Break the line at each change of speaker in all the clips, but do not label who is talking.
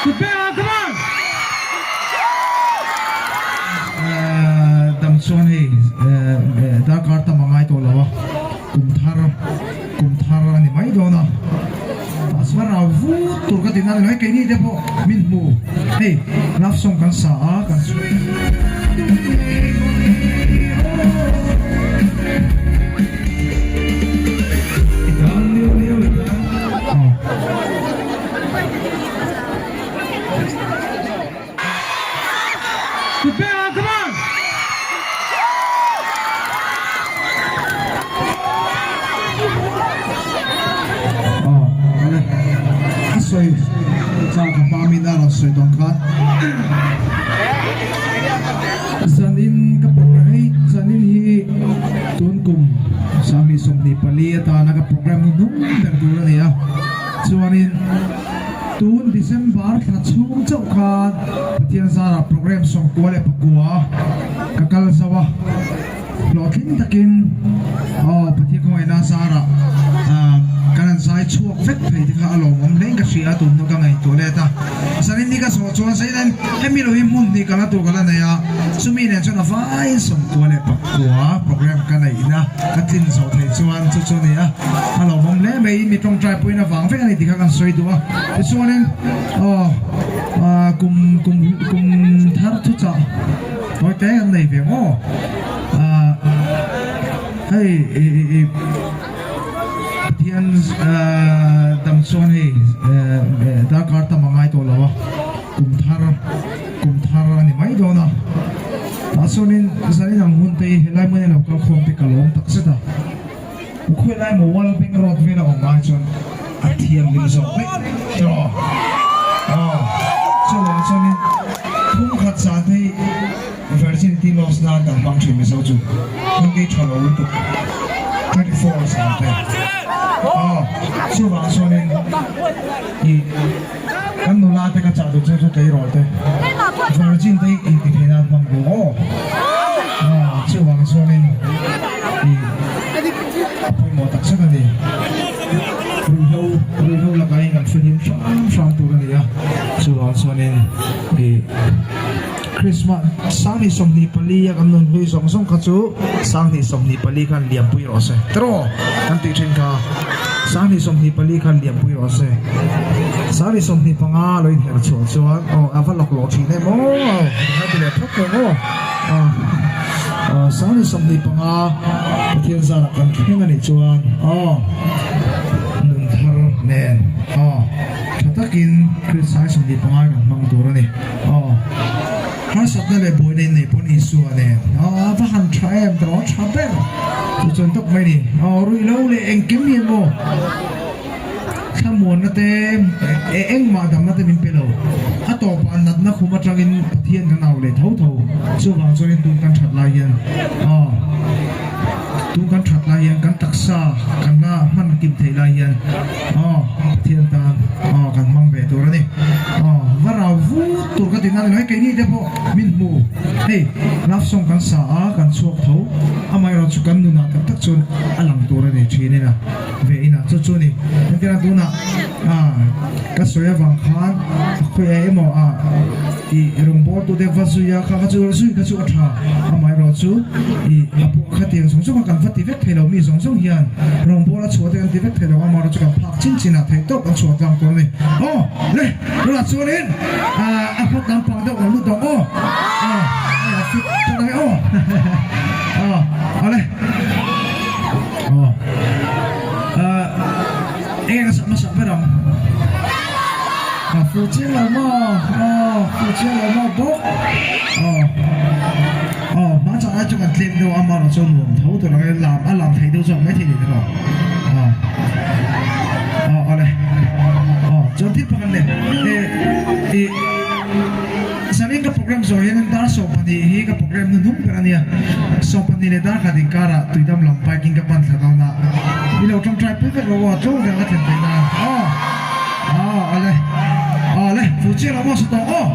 Kut beng ah come on!
Dam chuan hei darkar tam a ngai tawh lo a, kum thar kum thar a ni mai dawn a, mahse rau vut tur ka ti na ni lo, hei keini te pawh min hmu hei love song kan sa a kan A sawi chak a hma min a rawn sawi tawng khan zanin ka program hei zanin hi tun kum 2024 atana ka program hnuhnung ber tur a ni a chuanin Tun December thla chhung chauh khan Pathian zarah program 98 ka kal zo a, hlawhtling takin aw Pathian khawngaihna zarah kan han zai chhuak vek thei te kha a lawmawm hlein ka hria a, tun hnu ka ngaihtuah let a. Zanin ni ka zawh chuan Zainen hemi lo hi hmun hnih ka la tur ka la nei a, chumi nen chuan a vaiin 99 program ka neihna ka tlin zawh theih chuan chu chu a ni a. A lawmawm hle mai mi tawngtai pawhin a vang vek a ni tih kha kan sawi duh a tichuanin aw kum kum kum thar thu chah tawi te an nei ve maw ah hei ih Pathian dam chuan hei darkar tam a ngai tawh lo a kum thar kum thar a ni mai dawn a tah chuanin zanin ang hun te hi helai hmun a lo kal khawm te ka lawm takzet a. Khawi lai maw wall bank road vel a awm ai chuan a thianghlim zawk daih tawh aw chuvang chuanin thum khat zan te hi virginity loss nan kan hmang thin mizo chu hmangei tha lo lutuk 24 zan te aw chuvang chuanin ih kan nula te ka chah duh chu chu tleirawl te virgin te hi intithei nan hmang duh aw aw chuvang chuanin ih. A pawimawh tak zet a ni. Ruihhlo, ruihhlo lakah hian kan fihlim hram hram tur a ni a. Chuvang chuanin ih Christmas 2024 a kan nun hlui zawng zawng kha chu 2024 khan liampui rawh se. Tiraw kan tih thin kha 2024 khan liampui rawh se. 2025 lo inherh chhuah chuan aw a va lawk lawh thin em aw a ti leh phawt tawh maw. 2025 Pathian zarah kan thleng a nih chuan aw nun thar nen aw tha takin Krist 25 kan hmang tur a ni aw harsatna leh buaina in neih pawn Isua nen aw a va han tha em tawh a tha ber chu chuan tawp mai a ni aw ruihhlo leh engkim hi emaw Thlamuanna te, engmah damna te min pe lo. A tawpah natna khum atangin Pathian kan au leh tho tho. Chuvang chuanin tun kan that lai hian, aw, tun kan that lai hian kan taksa kan la hman kim theih lai hian, aw, Pathian tan, aw, kan hmang ve tur a ni. Aw, va rau vut tur ka ti na ni lo. Hei keini te pawh min hmu. Hei, love song kan sa a, kan chhuak tho. Amaherawhchu chu kan nunah tak tak chuan a lang tur a ni thin ina. Ve inah chu chu ni. Engtin a tunah ah ka sawi avang khan a khawi ah emaw ah ih rawngbawltu te va zui a kha kha chu zui kha chu a tha amaherawh chu ih a pawh khatiang zawng zawng a kan va ti vek thei lo mi zawng zawng hian rawngbawla chhuah te kan ti vek thei lo amaherawh chu kan phak chin chin ah theih tawp kan chhuah tlang tur a ni. Aw le tunah chuanin ah a hawt lampang deuh kan lut ang aw aw hei a fit tawh ang e aw aw awle. Aw ah eng a sak hmasa ber ang a fu chiang lo maw aw fu chiang lo maw bawk aw aw hma chak lai chu kan tlem deuh a amaherawh chu nuam tho tur ang e lam a lam thei deuh zawk maithei ni tiraw aw aw awle aw chuan thil pakhat leh eh ih. Zanin ka program zawh hianin dar 12 hi ka program hnuhnung ber a nia. 12 leh dar khat inkarah tuidam lam bike in ka pan thla dawn a. I lo tawngtai pui vek lo aw, tlawm vek a thlen theih nan. Aw, aw, awle, awle, fuh chiah lo maw sa tawh aw.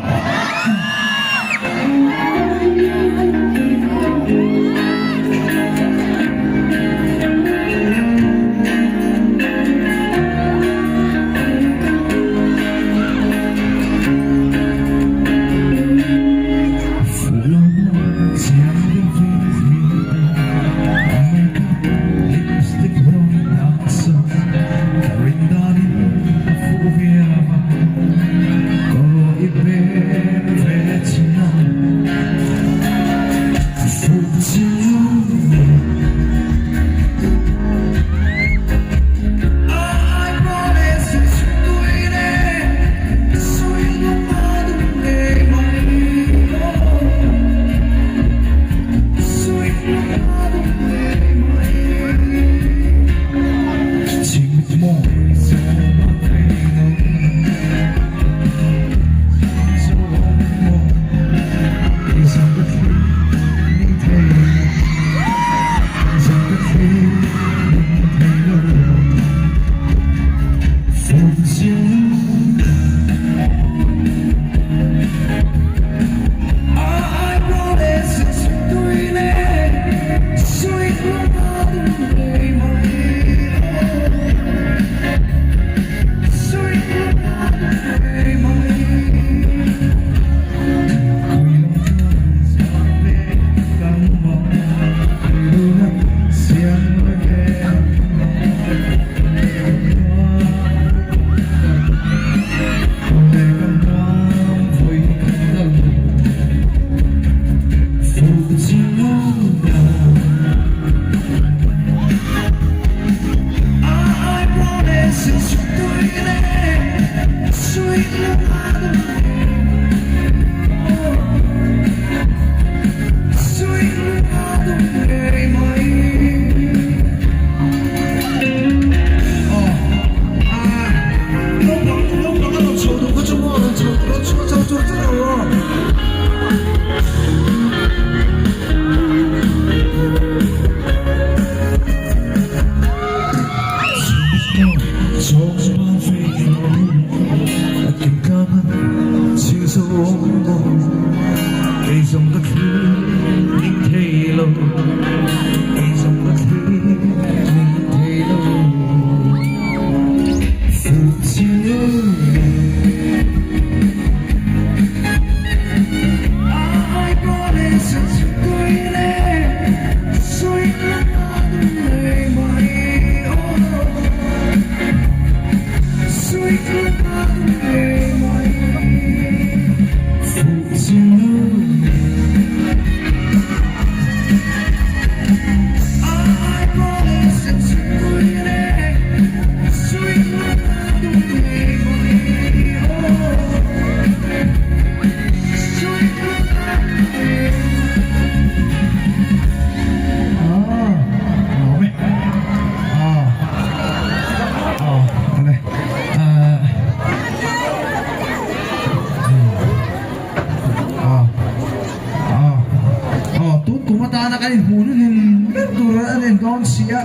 Tun kum atana kan inhmuh hnuhnun ber tur a ni dawn si a,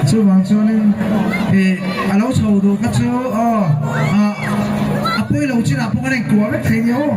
chuvang chuanin ih a lo chho duh kha chu aw a pawi lo chinah pawh kan inkuah vek thei nia aw.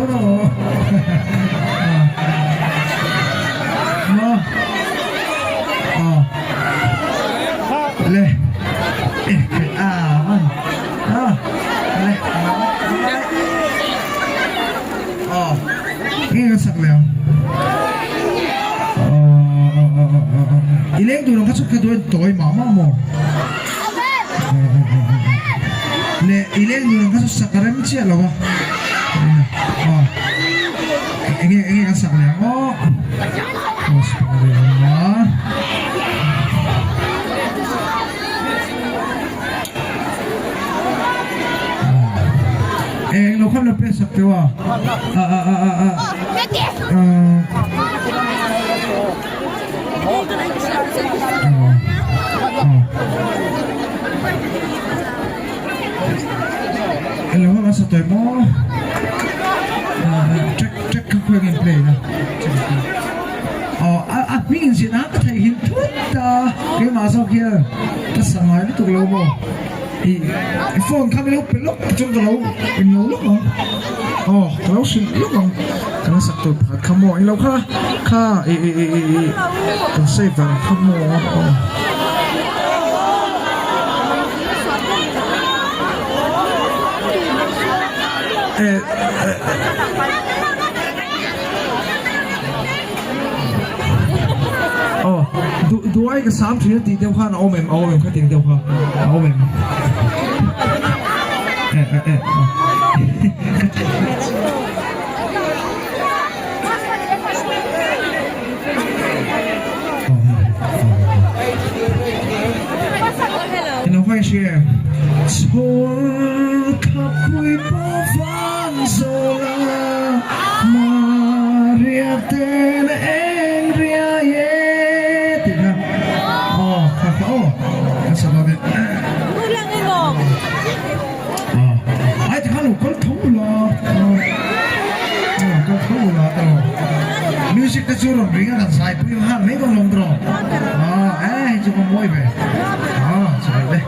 dawn aw. Maw? Aw. Le. A man. A. Le. Aw. Nge kan sak leh ang? I leng tur ang kha chu ka duh a tawi mah mah maw? Le i leng tur ang kha chu sak a rem chiah lo a. Aw. Enge enge kan sak leh ang aw. Eng lo khan lo pe sak teuh a. A a a a a. Eng lo khan an sa tawih maw? Track track kha khawi nge play na. Aw a a hming in zin a ka theih hin thut a keimah zawk hian ka sa ngai lutuk lo maw. I phone kha min lo pe lawk chuan ka lo englo lawk ang aw ka lo hrilh lawk ang ka la sak tur pakhat kha maw englo kha kha i i i i i kan save dan kha maw aw. Aw duh duai ka sam thin a tih deuh khan a awm em a awm em khatiang deuh kha a awm em eh eh eh Ilo kha i hria em chhawr khapui pawh van zawl a Maria ten eng riai e tih kha aw kha kha aw ka sa dawn e ai ti khan lo kal tho la aw kal tho la tawh music te chu rawn ring a kan zai pui han mai dawn lawm tawh a e hei chu ka mawi ve a chawlh le.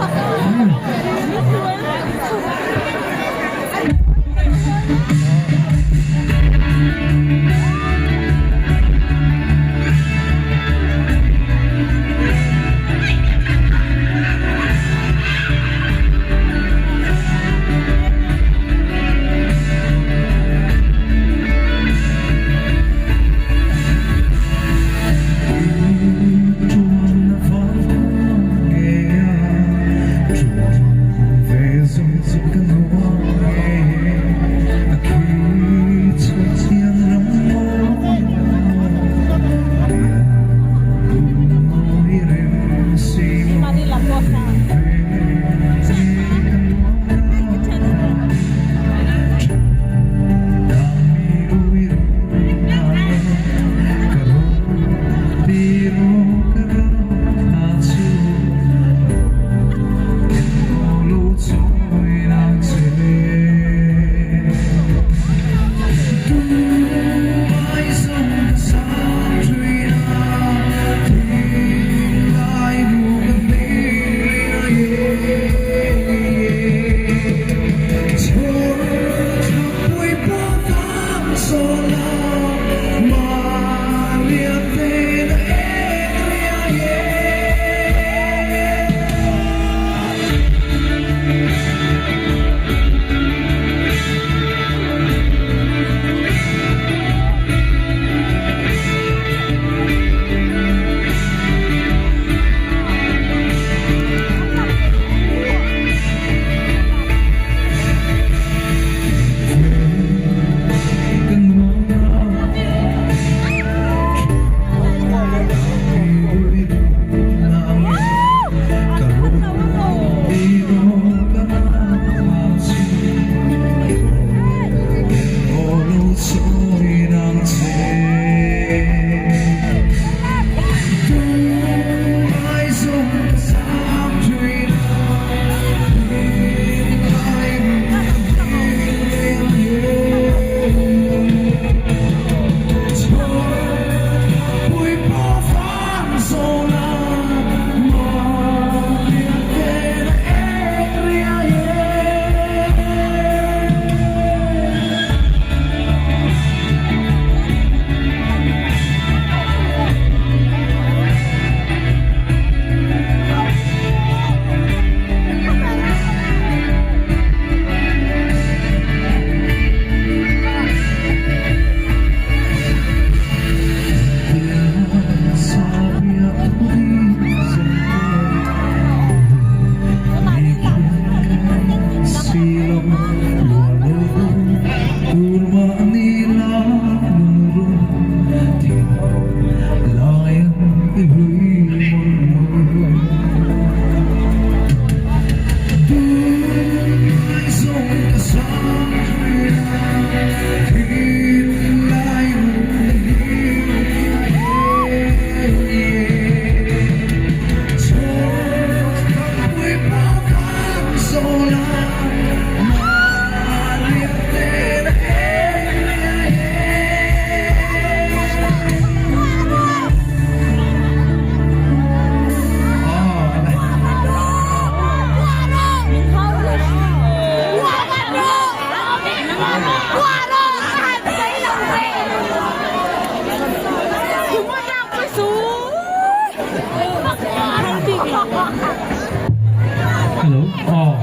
Aw.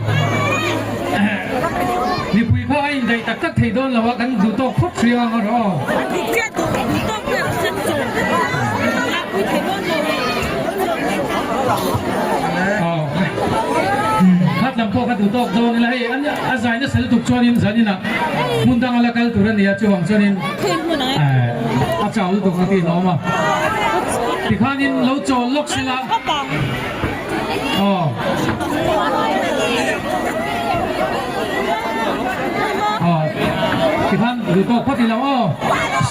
Mipui kha a indaih tak tak thei dawn lo a, kan duh tawk phawt hrih ang erawh aw. Aw. Khat lam pawh kha duh tawk dawn ila hei an a zai nasa lutuk chuanin zaninah hmun danga la kal tur a nia chuvang chuanin a chau lutuk ang tih a awm a. Tikhanin lo chawl lawk sela. Aw. Aw. Tikhan duh tawk phawt ilo aw.